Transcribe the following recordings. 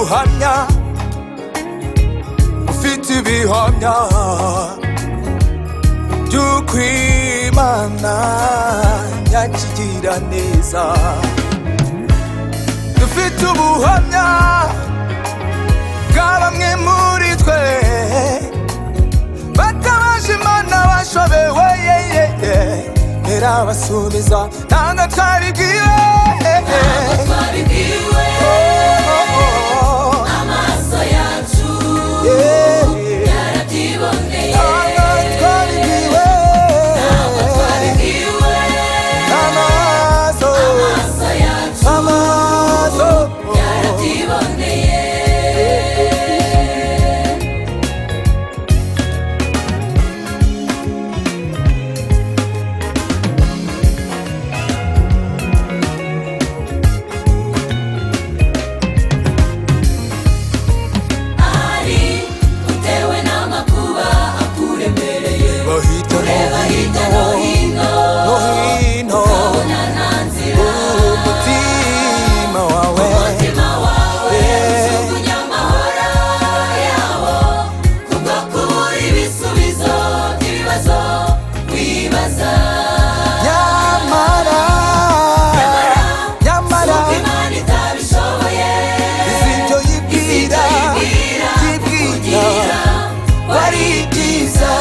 Ubuhamya, ufite ibihamya by'uko Imana yakigira neza. Dufite ubuhamya bwa bamwe muri twe batabaje Imana bashobewe, irabasubiza. Ntabwo twabibwiwe. Ntabwo twabibwiwe. Oh. Amaso yacu Yeah. yarabyiboneye. Ntabwo twabibwiwe. Ntabwo twabibwiwe. Amaso, Amaso yacu amaso yarabyiboneye. Ari utewe n'amakuba akuremereye, bahita ureba hirya no hino, no hino, ukabona nta nzira. Umutima wawe, Umutima wawe Yeah. ujugunya amahoro yawo kubwo kubura ibisubizo by'ibibazo wibaza. Nyamara, nyamara, Suko Imana itabishoboye. Izi ibyo yibwira, Ibyo yibwira yibwira kukugira ko ari byiza.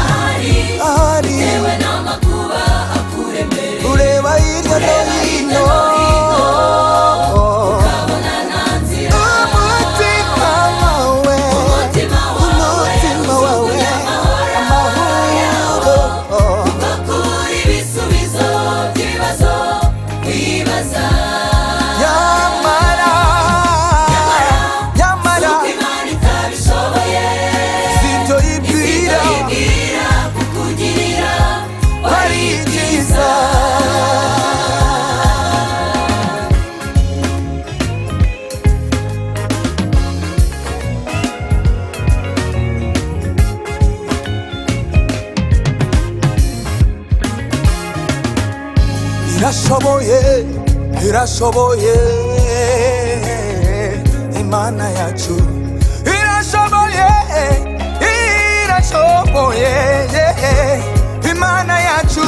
Ahari Ahari utewe n'amakuba akuremereye, ureba hirya no ureba hirya hino, no hino, ukabona nta nzira. Umutima wawe, Umutima wawe umutima wawe, ujugunya amahoro amahoro kubwo kubura ibisubizo by'ibibazo wibaza. Nyamara, nyamara, Suko Imana itabishoboye. Si ibyo Ibyo yibwira yibwira kukugirira ko ari byiza. Irashoboye, irashoboye, Imana yacu irashoboye, irashoboye, Imana yacu.